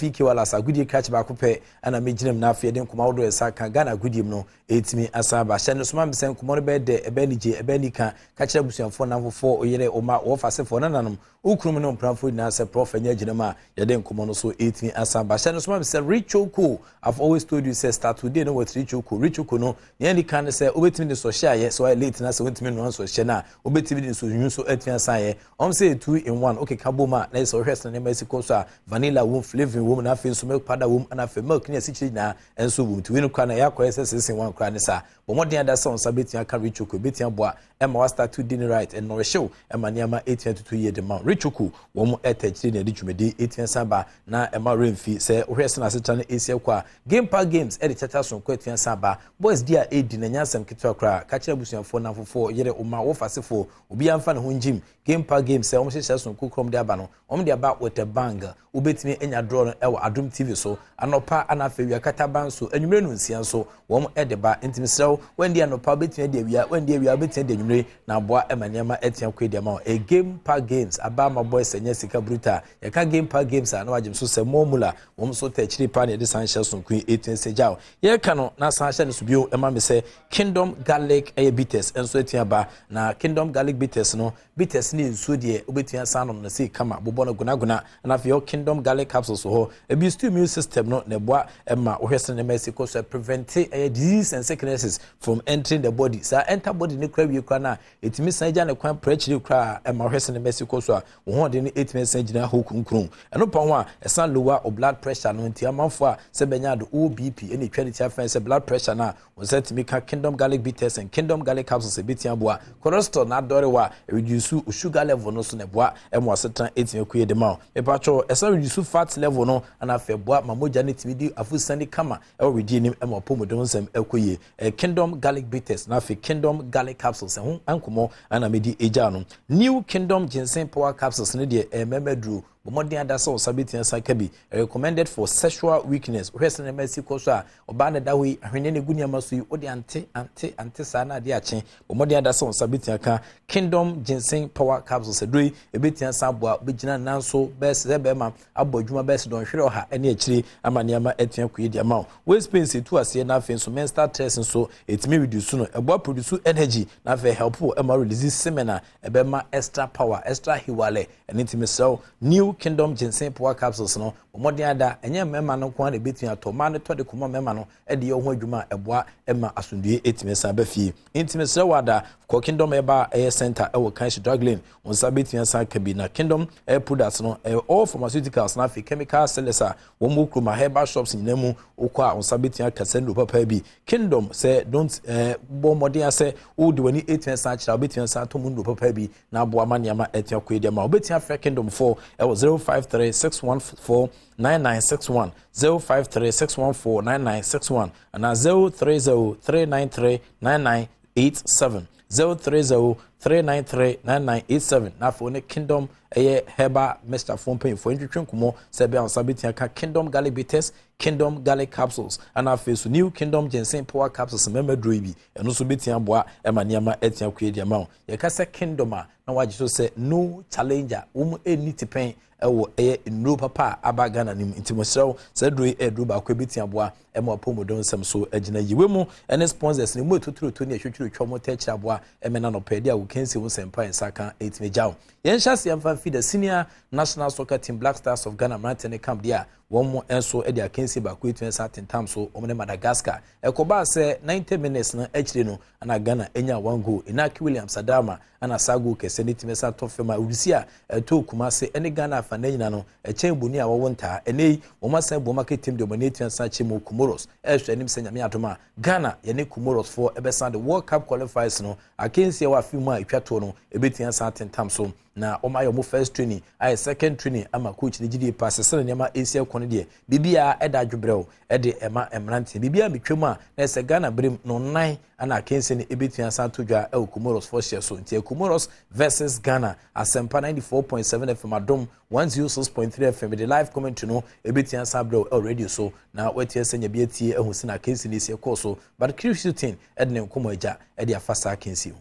Kofi Kiwalas agodie krakye baako pɛ ɛna megyina mu na afei yɛde nkɔmmɔ ahodoɔ ɛsa ka Ghana agodie mu no ɛtumi asan aba. Hyɛ no soma me sɛ nkɔmmɔ no bɛyɛ dɛ, ɛbɛyɛ anigye, ɛbɛyɛ anika. Ka kyerɛ abusuafoɔ, nnamfofoɔ, oyere, ɔma, wɔfasefoɔ, nananom, wo kununom ne wo mpenafoɔ nyinaa sɛ Prɔf anya agyina mu a yɛde nkɔmmɔ no so ɛtumi asan ba. Hyɛ no soma me sɛ Richoco, I've always told you sɛ start today no with Richoco. Richoco no, nea ɛdi kan ne sɛ wobɛtumi de sɔhyɛ ayɛ sɛ wayɛ late na sɛ wontumi nnoa nsɔhyɛ no a, wobɛtumi de nsuonwunu nso atumi asan ayɛ. Wɔn sɛ yɛ 2 in 1, wokeka bom a na yɛ sɛ wohwɛ sɛ nneɛma asi kɔ so a, vanilla wom, flavouring wom, na afei nso milk powder wom, na afei milk ne asikyire nyinaa nso wom. Nti wei no koraa no ɛyɛ akɔyɛ sɛ 6 in 1 koraa ne saa. Bɔ mmɔden ada sɛ wo nsa bɛtumi aka Richoco, ɛbɛtumi aboa ɛma wa start to di right, ɛnɔrehyew ɛma nneɛma ɛtumi atutu yie de ma wo. Richoco wɔn ɛtɛ akyire na ɛde dwumadi ɛtumi san ba na ɛma remfi sɛ wohwɛ sɛ n'asetena no ɛsi ɛkɔ a, Game Park Games ɛde kyɛkyɛ sonko ɛtumi san ba. Boys di a ɛdi na nya asɛm ketewa koraa. Ka kyerɛ abusuafoɔ, namfofoɔ, yere, ɔma, wɔfasefoɔ, obiara mfa ne ho ngyim Game Park Games sɛ wɔn hyehyɛ sonko kurom de aba no, wɔn de aba with a bang. Wobɛtumi anya draw no ɛwɔ Adom TV so anɔpa, ana afei wia kataban so anwummerɛ no 6 nso wɔn ɛde ba. Ntumi srɛw, wɔndi anɔpa, wobɛtumi adi awia, wɔndi awia, wobɛtumi adi anwummerɛ na aboa ɛma nneɛma atua kɔ edi ama wɔn. A Game Park Games aba ama boys ɛnyɛ sika brutal. Yɛka Game Park Games a, na wagye so sɛ mɔmula wɔn nso tɛ akyire pa na yɛde san hyɛ sonko yi etua sɛ gyaw yɛreka no na san hyɛ no so bio. Ɛma mi sɛ Kingdom Garlic ɛyɛ bitters nso atua ba, na Kingdom Garlic Bitters no, bitters ne nsuo deɛ wobɛtumi asan nom no sei kama bobɔ no gonagona. Na afei ɛwɔ Kingdom Garlic Capsules wɔ hɔ, ebi stew immune system no na ɛboa ɛma wohwɛ sɛ nneɛma esi kɔ so, prevent ɛyɛ disease and sicknesses from entering the body. Saa enter body ne kora wie kora no a, ɛtumi san gya ne kwan prɛ akyire kora a, ɛma wohwɛ sɛ nneɛma esi kɔ so a, wɔn hoɔden no ɛtumi san gyina hɔ kunkun. Ɛno pa ho a, ɛsan lower o blood pressure no. Nti amanfoɔ a sɛ bɛnya ado o BP ɛna etwa ne ti afɛn sɛ blood pressure no a, wɔn nsa tumi ka Kingdom Garlic Bitters and Kingdom Garlic Capsules, ebɛtumi aboa. Cholesterol na adɔre wɔ a, reduce sugar level no so na ɛboa ɛmo asetena ɛtumi akɔ yie de ma o. Mepatwɔ, ɛsan reduce fat level no, ana afɛ boa ma mogya no tumi di afusani kama ɛwɔ redie nim, ɛma ɔpɔmuden nsɛm ɛkɔ yie. Kingdom Garlic Bitters na afei Kingdom Garlic Capsules ɛho nkɔmɔ ana medi egya no. New Kingdom Ginseng Power Capsules no deɛ, ɛyɛ mɛmɛ duro. Bɔmmɔden ada sɛ ɔsa bɛtumi asa ka bi. Recommended for sexual weakness. Wohwɛ sɛ nneɛma asi kɔ so a, ɔbaa ne da hɔ yi, ahwenneɛ no gu nneɛma so yi, wode ante ante ante saa na adeɛ akye. Bɔmmɔden ada sɛ ɔsa bɛtumi aka Kingdom Ginseng Power Capsules. Aduro yi ɛbɛtumi asa aboa bɛgyina nan so bɛyɛ sɛ bɛrima abɔ adwuma bɛyɛ sɛ dɔnhwere 100 ne akyire ama nneɛma atumi akɔ yie de ama wo. Waist pains etu aseɛ, na afei nso menstrual stress nso ɛtumi reduce no. Ɛboa produce energy na afei help ɛma release semen a ɛbɛma extra power, extra hiwale. Ɛne ntumi sɛw New Kingdom Ginseng Power Capsules no, wɔmmɔden ada. Ɛnyɛ mmarima no nko ara na ɛbɛtumi atɔ, mmaa no tɔ de kɔma mmarima no ɛde yɛ ho adwuma a ɛboa ɛma asomdue ɛtumi san ba fie. Ntumi srɛ wɔ ada kɔ Kingdom ɛba ɛyɛ center ɛwɔ Kanshi Drug Lane, wɔn nsa bɛtumi asan ka bi. Na Kingdom ɛyɛ products no ɛyɛ all pharmaceuticals na afei chemical sellers a wɔn wɔ kurom a herbal shops nyinaa mu, wokɔ a wɔn nsa bɛtumi aka sɛ nnuro papa bi. Kingdom sɛ don't bɔ mmɔden asɛ wode w'ani ɛtumi asan akyerɛ a, wobɛtumi asan atɔ mu nnuro papa bi na aboa ma nneɛma ɛtumi akɔ edi ama. Wobɛtumi afrɛ Kingdom 4 ɛwɔ 053 614 9961, 053 614 9961 anaa 030 393 9987, 030 393 9987. Na afei ne Kingdom ɛyɛ herbal mixture fo mpanyinfoɔ ntwitwi nkɔmɔ sɛ ɛbɛn nsa bɛtumi aka Kingdom Garlic Bitters, Kingdom Garlic Capsules, ɛna afei so New Kingdom Ginseng Power Capsules mmarima duro yi bi. Ɛno nso bɛtumi aboa ɛma nneɛma ɛtumi akɔ edi ama wo. Yɛka sɛ Kingdom a, na wagye so sɛ no challenger, wɔn ɛnni tipɛn ɛwɔ ɛyɛ nnuro papa a aba Ghana nim. Nti mo srɛw sɛ duro yi ɛyɛ duro baako ebɛtumi aboa ɛma apɔmuden nsɛm so agyina yiwe mu. Ɛne sponsors ne mu etuturutu ne etwitwiritwa wɔn tɛ kyerɛ aboa ɛmɛ na nɔpɛ de a wɔkɛnsi ho nsɛmpa nsa ka ɛtumi gyaw. Yɛn hyɛ aseɛ mfa fi the senior national soccer team, Black Stars of Ghana, mmeranteɛ ne camp deɛ a wɔn nso de akansi baako etumi nsa atentam so wɔn ne Madagascar. Ɛkɔbaa sɛ 90 minutes no akyire no ana Ghana anya one goal. Inaki Williams adama ana saa goal kɛseɛ ne tumi nsa tɔ fam a owusi a ɛtɔ Kumase ɛne Ghana afa ne nyina no ɛkyɛn boni a wɔwɔ ntaa. Ɛnɛ yi wɔn asan bu wɔn aketem deɛ wɔn ani etumi nsa akyɛ mu Comoros. Ɛrehwɛ anim sɛ Nyame adom a, Ghana yɛne Comoros foɔ ɛbɛsan de World Cup qualifiers no akansi a ɛwɔ afi mu a etwa toɔ no ebɛtumi asan atentam so. Na wɔn ayɛ wɔn first training, ayɛ second training ama coach ne gyidie pa sɛ sɛnɛ nneɛma esi ɛkɔ no deɛ, biribiara ɛda adwobrɛw ɛde ɛma mmeranteɛ. Biribiara mitwa mu a na ɛsɛ Ghana berem no nan ana akansi no ebɛtumi asan to dwa ɛwɔ Comoros fo hyɛ so. Nti Comoros versus Ghana, Asɛmpa 94.7 FM, Adom 106.3 FM de live commentary no ebɛtumi asan brɛw ɛwɔ radio so na wɔatie sɛ nya bi atie ɛho si na akansi no esi ɛkɔɔ so. But Chris Hughton ɛde ne nkɔmɔ agya ɛde afa saa akansi ho.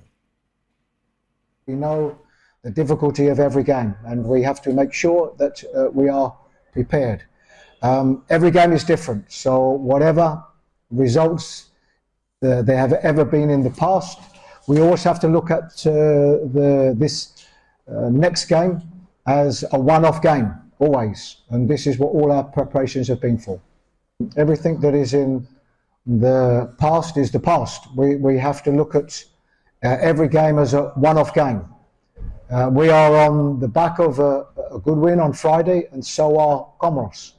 We know the difficulty of every game, and we have to make sure that we are prepared. Every game is different, so whatever results there have ever been in the past, we always have to look at this next game as a one-off game, always. And this is what all our preparations have been for. Everything that is in the past is the past. We have to look at every game as a one-off game. We are on the back of a good win on Friday, and so are Comoros.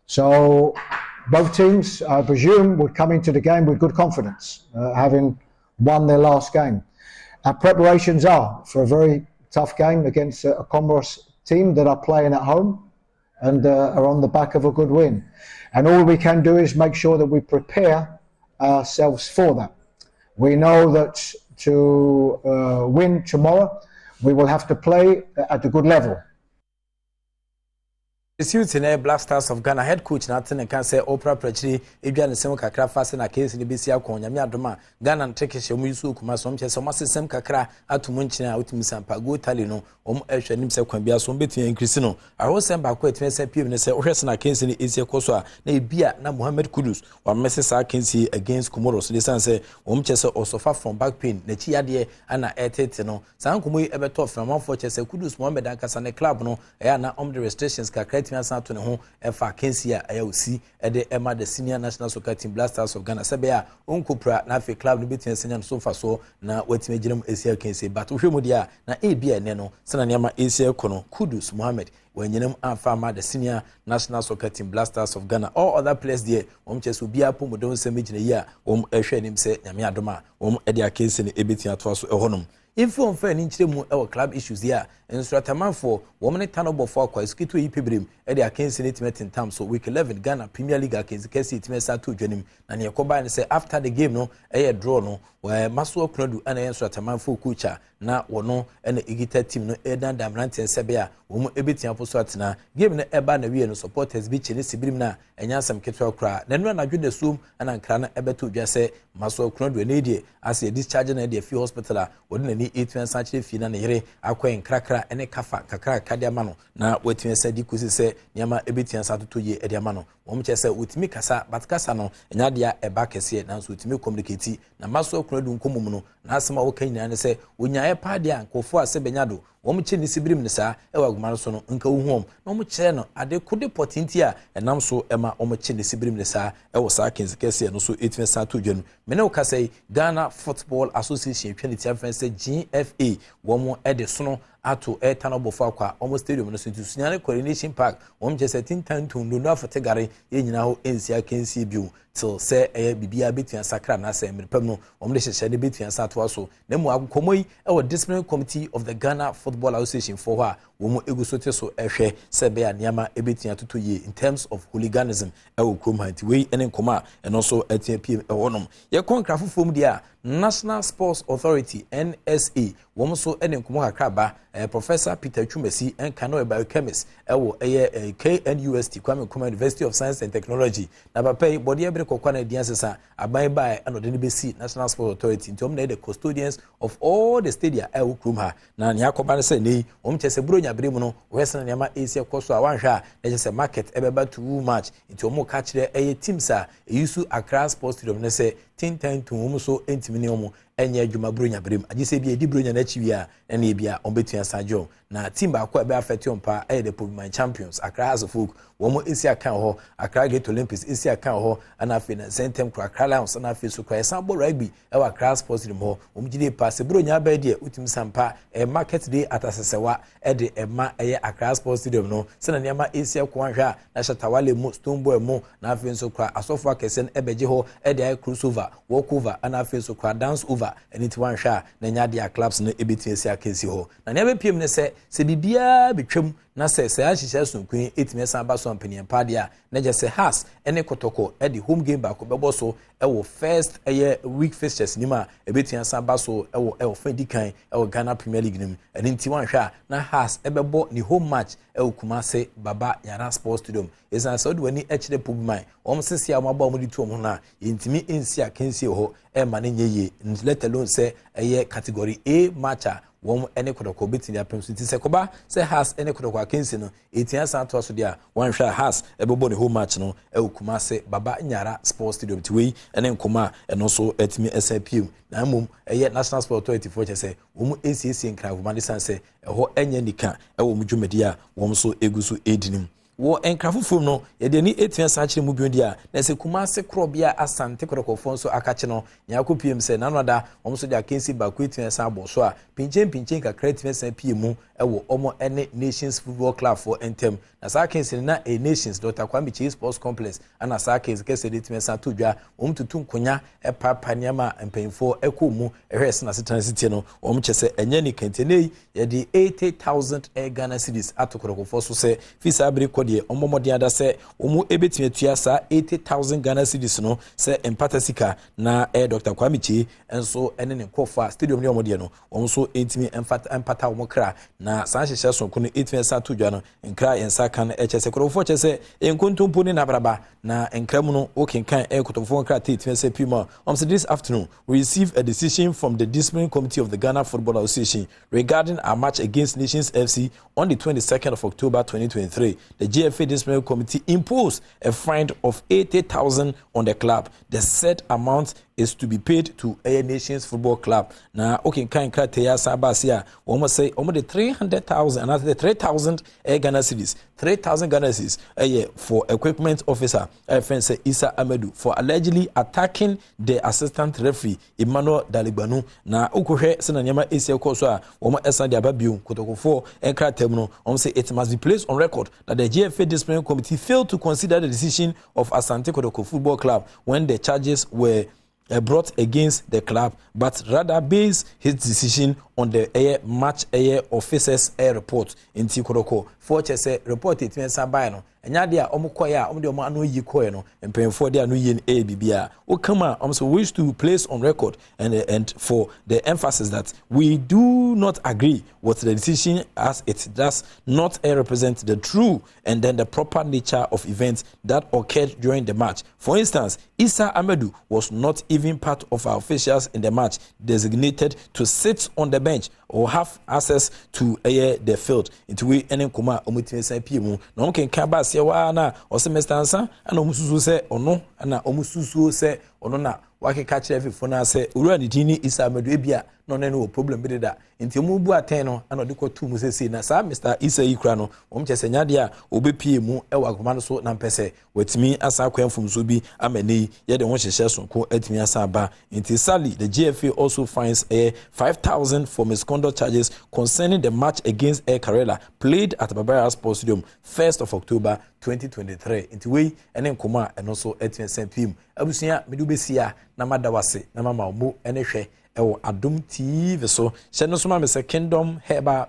So both teams, I presume, would come into the game with good confidence, having won their last game. Our preparations are for a very tough game against a Comoros team that are playing at home and are on the back of a good win. And all we can do is make sure that we prepare ourselves for that. We know that to win tomorrow, we will have to play at a good level. Suit ne Black Stars of Ghana head coach na ate ne ka sɛ ɔprapra akyiri edwa ne nsɛm kakra fa sɛ na case no bɛsi akɔ. Nyame adom a, Ghana no trek hyɛ ɔmo yi so okuma so ɔmo kyerɛ sɛ ɔmo asesɛm kakra ato mu nkyɛn a wotumi sampa goal tally no, ɔmo ɛhwɛ anim sɛ kwan bi so ɔmo bɛtumi increase no. Ahosɛm baako a ɛtumi sɛ pm ne sɛ wohwɛ sɛ na case no esi ɛkɔ so a, na ebi a na Mohammed Kudus wamɛsɛ saa case against Comoros ne san sɛ wɔn kyerɛ sɛ ɔsɔfa from back pain, n'akyi yadeɛ ana ɛtete no. Saa nkɔmɔ yi ɛbɛtɔ fɛnmanfoɔ kyerɛ sɛ Kudus Mohammed ankasa ne club no ɛyɛ ana ɔmo de restrictions kakra ɛtumi asan ato ne ho ɛfa akansi a ɛyɛ osi ɛde ɛma the senior national soccer team, Black Stars of Ghana, sɛ bɛyɛ a ɔnkɔpira na afei club no bɛtumi asanya no so mfa soɔ na watumi agyina mu esi akansi. But wohwɛ mu deɛ a, na ebi a ɛnɛ no sɛna nneɛma esi ɛkɔ no, Kudus Mohammed wɔanyinam amfa ama the senior national soccer team, Black Stars of Ghana. All other players deɛ, wɔn kyerɛ sɛ obiara pɔmɔdɔm nsɛm gyina yi a wɔn ɛhwɛ anim sɛ Nyame adom a, wɔn ɛde akansi no ebɛtumi atoa so ɛhɔnom. Mfi wɔn fɛ ani nkyerɛ mu wɔ club issues yi a Nsoratamanfoɔ wɔn ne Tanobɔfoɔ akɔ esiketewa yi pebirem de akansi no tumi tentam so. Week 11 Ghana Premier League akansi kɛse tumi ɛsa ato dwa nim na nea ɛkɔbaa ne sɛ after the game no ɛyɛ draw no, wɔɛ Maso Akunadu ɛna ɛyɛ Nsoratamanfoɔ coach a na wɔno ɛna egita team no ɛdandan mmeranteɛ sɛbɛ a wɔn ɛbɛtumi apo so atena game no. Ɛba na wie no, supporters bi kyɛ ne sibirim na ɛnyɛ asɛm ketewa koraa na nnura anadwo da suom ɛna nkra no ɛbɛto dwa sɛ Maso Akunadu ɛna deɛ asɛ discharge na ɛde afi hospital a wɔde n'ani ɛtumi asan kyerɛ fie na ne yere akɔ nkrakra ɛne kafa kakra de ama no na watumi asa di kosi sɛ nneɛma ɛbɛtumi asa atoto yie ɛde ama no. Wɔn kyerɛ sɛ wɔtumi kasa, but kasa no ɛnyɛ adeɛ a ɛba kɛseɛ, nanso wɔtumi communicate. Na Maso Akunadu nkɔmmɔ mu no, n'asɛm a wɔka nyinaa ne sɛ onyaeɛ paa deɛ a nkurɔfoɔ a sɛ bɛnya do wɔn kyɛ ne sibirim ne saa ɛwɔ agoma no so no, nka wohu wɔn na wɔn kyerɛ no ade kode pɔtenti a ɛnam so ɛma wɔn kyɛ ne sibirim ne saa ɛwɔ saa kɛnsi kɛseɛ no so ɛtumi san to dwa no. Mene wo kasa yi, Ghana Football Association twɛ ne tia fɛn sɛ GFA, wɔn ɛde sono ato ɛta no bɔfo akɔ a wɔn stadium no so nti Sunyani Coronation Park, wɔn kyerɛ sɛ tintan ndondo afɔte yɛn nyinaa hɔ nsi akansie bio till sɛ ɛyɛ biribiara bɛtumi asakra anaasɛ mmerɛ pam no wɔn de hyehyɛ no bɛtumi asa atoa so. Na mu akɔmmɔ yi ɛwɔ Discipline Committee of the Ghana Football Association foɔ hɔ a wɔn egu so te so ɛhwɛ sɛ ɛbɛyɛ a nneɛma ɛbɛtumi atoto yie in terms of hooliganism ɛwɔ kurom ha. Nti wei ɛne nkɔmmɔ a ɛno nso ɛtumi piem ɛwɔ nom. Yɛkɔ nkra foforɔ mu deɛ a, National Sports Authority, NSA, wɔn nso ɛne nkɔmmɔ kakra ba. Professor Peter Twumasi ɛnka no, biochemist ɛwɔ ɛyɛ KNUST, Kwame Nkrumah University of Science and Technology, na papa yi bɔdeɛ bere kɔkɔ na adi asesa aban baa ɛna ɔde no bɛsi National Sports Authority. Nti wɔn na yɛ the custodians of all the stadia ɛwɔ kurom ha. Na nea akɔba no sɛ ne yi wɔn kyerɛ sɛ buro nyabere mu no, wɔyɛ sɛ nneɛma esi ɛkɔ so a wɔanhwɛ a, na kyerɛ sɛ market ɛbɛba too much. Nti wɔn ka kyerɛ ɛyɛ teams a eyi so Accra Sports Stadium no sɛ tintan tum wɔn so ntumi ne wɔn ɛnyɛ adwuma buro nyabere mu, agye sɛ ebi edi buro nya n'akyi wie a, ɛna ebi a wɔn bɛtua san gye wɔn. Na team baako a ɛbɛ affect wɔn paa ɛyɛ the Pobiman champions, Accra Hearts of Oak. Wɔn esi akan hɔ, Accra Great Olympics esi akan hɔ, ɛna afei na nsɛntɛm kora Accra Lions, ɛna afei so kora yɛsan bɔ rugby ɛwɔ Accra Sports Stadium hɔ. Wɔn gyina pa sɛ buro nya abɛɛ deɛ wotumi sampa ɛyɛ market day atasesɛwa ɛde ɛma ɛyɛ Accra Sports Stadium no sɛnɛ nneɛma esi ɛkɔ ahwɛ a, na Shatawale mu, Stonebwoy mu, na afei nso kora asɔfo akɛseɛ no ɛbɛgye hɔ ɛde ayɛ crossover, walk over, ɛna afei nso kora dance over. Ɛne ti wanhwɛ a, na nya adeɛ a clubs no ebɛtumi esi akansi hɔ. Na nea bɛpiem ne sɛ biribiara betwam na sɛ ahyehyɛ sonko yi etumi ɛsan ba so mpanimpa deɛ a, na gye sɛ Hearts ɛne Kɔtɔkɔ ɛde home game baako bɛbɔ so ɛwɔ first ɛyɛ week fixtures nim a ebɛtumi asan ba so ɛwɔ fɛn di kan ɛwɔ Ghana Premier League nim. Ɛne nti wanhwɛ a, na Hearts ɛbɛbɔ ne home match ɛwɔ Kumase Baba Yara Sports Stadium. Esan sɛ ɔde w'ani ɛkyerɛ Pobiman wɔn sisi a wɔn abɔ a wɔn de tu wɔn ho no a, yɛntumi nsi akansie hɔ ɛma ne nyɛ yie, let alone sɛ ɛyɛ category A match a. Wɔn ne Kɔtɔkɔ bɛtumi apem so, nti sɛ kɔba sɛ Hearts ne Kɔtɔkɔ akansi no ɛtumi asan atoa so deɛ a, wɔnhwɛ a Hearts ɛbɛbɔ ne home match no ɛwɔ Kumase Baba Nyara Sports Stadium. Nti wei ne nkɔmɔ a ɛno nso ɛtumi ɛsan piem. Na mmom ɛyɛ National Sport Authority foɔ kyɛ sɛ wɔn esiesie Nkranfoma de san sɛ ɛhɔ ɛnyɛ nika ɛwɔ wɔn dwumadi a wɔn nso egu so edi nim. Wɔ Nkra foforɔ no, yɛde ani etua san kyerɛ mu bio deɛ a, na sɛ Kumase korɔbea Asante Kɔtɔkɔfoɔ nso akakye no nea akɔ piem sɛ n'ano ada, wɔn nso de akansi baako etua san abɔ so a, pinkyen pinkyen kakra etumi san pie mu ɛwɔ wɔn ne Nations Football Club foɔ ntam. Na saa akansi no na ɛyɛ Nations Dr Kwame Kyei Sports Complex ana saa akansi kɛseɛ de etumi san to dwa. Wɔn tutu nkonya, ɛpaapa nneɛma a mpanyinfoɔ ɛkɔ mu ɛhwɛ ɛsɛ n'asetena si tie no, wɔn kyɛ sɛ ɛnyɛ ne kɛntɛn yi. Yɛde 80,000 Ghana cedis ato Kɔtɔkɔfoɔ so sɛ fi saa abiri kɔ deɛ, wɔn mmɔden ada sɛ wɔn ebɛtumi atua saa 80,000 Ghana cedis no sɛ mpata sika, na ɛyɛ Dr Kwame Kyei nso ne ne nkurɔfoɔ a stadium ne wɔn deɛ no, wɔn nso ntumi mpata wɔn kra. Na saa nhyehyɛ sonko no etumi ɛsa to dwa no, Nkra yɛn nsa kan ɛkyɛ sɛ Kɔtɔkɔfoɔ kyɛ sɛ nkontompo ne nabraba. Na Nkra mu no, wokenkan ɛyɛ Kɔtɔkɔfoɔ nkrataa etumi ɛsɛ pii mu a, wɔn sɛ, "This afternoon we received a decision from the Discipline Committee of the Ghana Football Association regarding our match against Nations FC on the 22nd of October 2023. The GFA Disciplinary Committee imposed a fine of 80,000 on the club. The said amount is to be paid to Air Nations Football Club." Na wokenkan nkrataa yi asan baase a, wɔn sɛ wɔn de 300,000 anaasɛ 3,000 ɛyɛ Ghana cedis, 3,000 Ghana cedis ɛyɛ for equipment officer ɛyɛ fɛn sɛ Isa Amadu for allegedly attacking the assistant referee Emmanuel Daligbanu. Na wokɔhwɛ sɛ na nneɛma esi ɛkɔ so a, wɔn ɛsan de aba bio. Kotokofoɔ nkrataa mu no, wɔn sɛ it must be placed on record that the GFA Disciplinary Committee failed to consider the decision of Asante Kotoko Football Club when the charges were brought against the club, but rather base his decision on the ɛyɛ match ɛyɛ officers ɛyɛ report. Nti Kɔtɔkɔ foɔ kyɛ sɛ report etimi nsa ban no, ɛnyɛ adeɛ a wɔn kɔɛ a wɔn de wɔn ano yi kɔɛ no, mpanyinfoɔ de ano yie no ɛyɛ biribi a wɔkam a wɔn sɛ wish to place on record and for the emphasis that we do not agree with the decision, as it does not represent the true and then the proper nature of events that occurred during the match. For instance, Isa Amedu was not even part of our officials in the match designated to sit on the bench or have access to ɛyɛ the field. Nti wei ɛne nkɔmɔ a wɔn tumi san pie mu. Na wɔn kenkan ba aseɛ waa na ɔsɛ Mr Ansa ɛna wɔn susu sɛ ɔno, ɛna wɔn susuo sɛ ɔno na wakeka kyerɛ fifo no sɛ owura ne din ne Isa Amedu, ebia na ɔno ne wɔ problem bi deda, nti wɔn bu atɛn no ɛna ɔde kɔ tu mu sɛsɛ. Na saa Mr Isa yi kura no, wɔn kyɛ sɛ nyadeɛ a ɔbɛpie mu ɛwɔ akoma no so na mpɛ sɛ watumi asan akɔ mfomso bi ama ne yi yɛde ho hyehyɛ sonko atumi asan aba. Nti sally, the GFA also fines ɛyɛ 5,000 for misconduct charges concerning the match against Air Karela played at Baba Yara Sports Stadium 1st of October 2023. Nti wei ɛne nkɔmɔ a ɛno nso atumi asan pii mu. Abusua, mede wobɛsi a na mada wase na mama wo ɛne hwɛ ɛwɔ Adom TV so. Hyɛ no so ma me sɛ Kingdom Herbal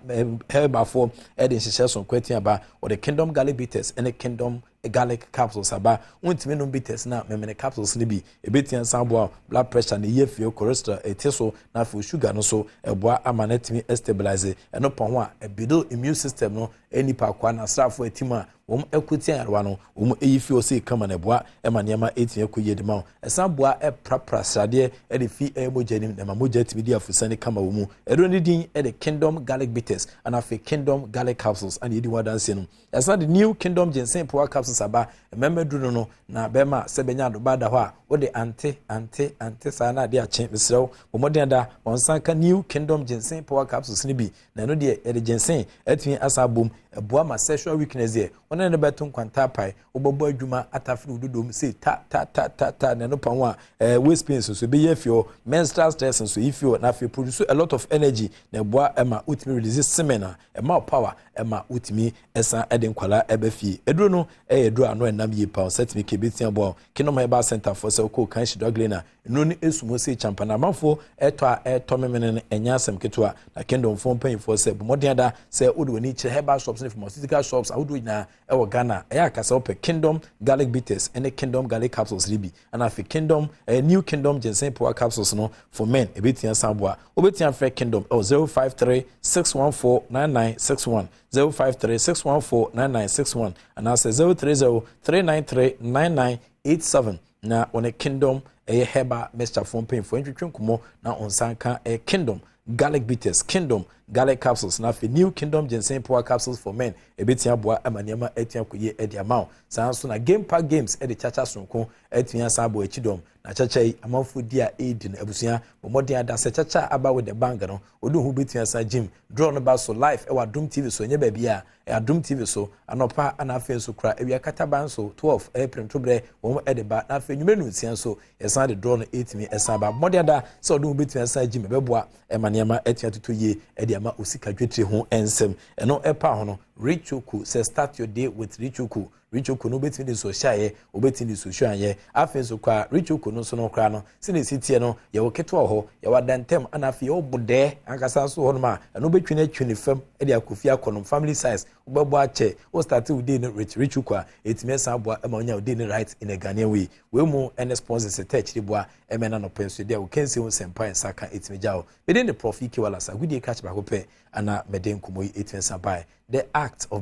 Herbalfoɔ ɛde nhyehyɛ so nkɔ atia aba. Wɔde Kingdom Garlic Bitters ɛne Kingdom Garlic Capsules aba. Wontumi nom bitters na memene capsules no bi, ɛbɛtia nsan aboa blood pressure na ɛyɛ fie, cholesterol ɛte so, na afei sugar no so ɛboa ama no atumi stabilize. Ɛno pa ho a, ɛbuild immune system no, nipa akoa na asraafoɔ atim a wɔn ɛko yarewa no, wɔn ɛyi fi ɔsɛ kama na ɛboa ɛma nneɛma ɛtumi ɛkɔ yie de ma wɔn. Ɛsan boa ɛprapra sradeɛ ɛde fi ɛyɛ mogya nim na ɛma mogya tumi di afusane kama wɔ mu. Ɛduro ne din ɛde Kingdom Garlic Bitters ɛna afei Kingdom Garlic Capsules ɛna yɛdi ho adanseɛ no. Ɛsan de new Kingdom Ginseng Power Capsules aba. Mmarima duro no na bɛrima sɛ bɛnya adoba da hɔ a wode ante ante ante saa na ade akye. Mesrɛw, bɔ mmɔden ada wɔn nsa ka new Kingdom Ginseng Power Capsules no bi. Na ɛno deɛ, yɛde ginseng atumi asa abom, ɛboa ma sexual weakness deɛ wɔn ne bɛto nkwanta apae, wobɛbɔ adwuma atafere wo dodom sei ta ta ta ta ta. Na ɛno pa ho a, waist pains nso ɛbɛyɛ afi hɔ, menstrual stress nso yi fi hɔ, na afei produce a lot of energy na ɛboa ɛma wotumi release semen a ɛma wo power, ɛma wotumi ɛsan ɛde nkwalaa ɛbɛ fie. Eduro no ɛyɛ eduro ano ɛnam yie pa ɔsɛ tumi ke ebetia boa. Kingdom Herbal Center fo sɛ ɔkɔ kan hyɛ dog lane a nnuro no esum hɔ sɛ kyampa na amanfoɔ ɛtɔ a ɛtɔ memene no, ɛnyɛ asɛm ketewa. Na Kingdom fo mpanyinfoɔ sɛ bɔmmɔden ada sɛ wode w'ani kyerɛ herbal shops ne pharmaceutical shops ahodoɔ nyinaa ɛwɔ Ghana, ɛyɛ akasa wopɛ Kingdom Garlic Bitters ɛne Kingdom Garlic Capsules no bi, ɛna afei Kingdom new Kingdom Ginseng Power Capsules no for men, ɛbɛtia san boa. Wobɛtia frɛ Kingdom ɛwɔ 053 614 9961, 053 614 9961 anaasɛ 030 393 9987, na wɔne Kingdom ɛyɛ herbal mixture fo mpanyinfoɔ ntwitwi nkɔmɔ na ɔnsan ka ɛyɛ Kingdom Garlic Bitters, Kingdom Garlic capsules na afei New Kingdom Ginseng Power capsules for men ɛbɛtumi aboa ama nneɛma atumi akɔ yie ɛde ama wo. Saa nso na Game Park Games ɛde kyakya sonko atumi asan abɔ akyi dɔm na kyakya yi amanfoɔ di a ɛredi no. Abusua, bɔ mmɔden ada sɛ kyakya aba with the bank no ɔde ho bɛtumi asan gym. Draw no ba so live ɛwɔ Adom TV so, ɛnyɛ baabi a Adom TV so anɔpa, ana afei nso kora awia kataban so 12 ɛyɛ prɛmtoberɛ wɔn ɛde ba, na afei nwumere no 6 nso yɛsan de draw no ɛtumi ɛsan ba. Mmɔden ada sɛ ɔde ho bɛtumi asan gym, ɛbɛboa ɛma nneɛma ɛtumi atoto yie ɛde ama osika dwetire ho nsɛm. Ɛno ɛpa ho no, Richoku sɛ start your day with Richoku. Richoku no, wobɛtumi de nsuo hyɛ ayɛ, wobɛtumi de nsuo hyɛ ayɛ. Afei nso koraa Richoku no nso no koraa no, sɛdeɛ esi teɛ no, yɛwɔ ketewa hɔ, yɛwɔ adantam, ana afei yɛwɔ bodɛɛ ankasa nso hɔ nom a ɛno wobɛtwi no atwi ne fam de akɔ fie akɔ family size. Wobɛbɔ akyɛ wo start wo day no with Richoku a ɛtumi ɛsan aboa ɛma wonya wo day no right in a Ghanaian way. Wei mu ɛne sponsors ɛtɛ akyiri boa ɛmɛ na nɔpɛ nso deɛ wokansi ho sɛmpa nsa ka ɛtumi gya wo. Mede ne Prof Ike Wallace agodie krakye baako pɛ ana mɛde nkɔmmɔ yi ɛtumi san bae, the act of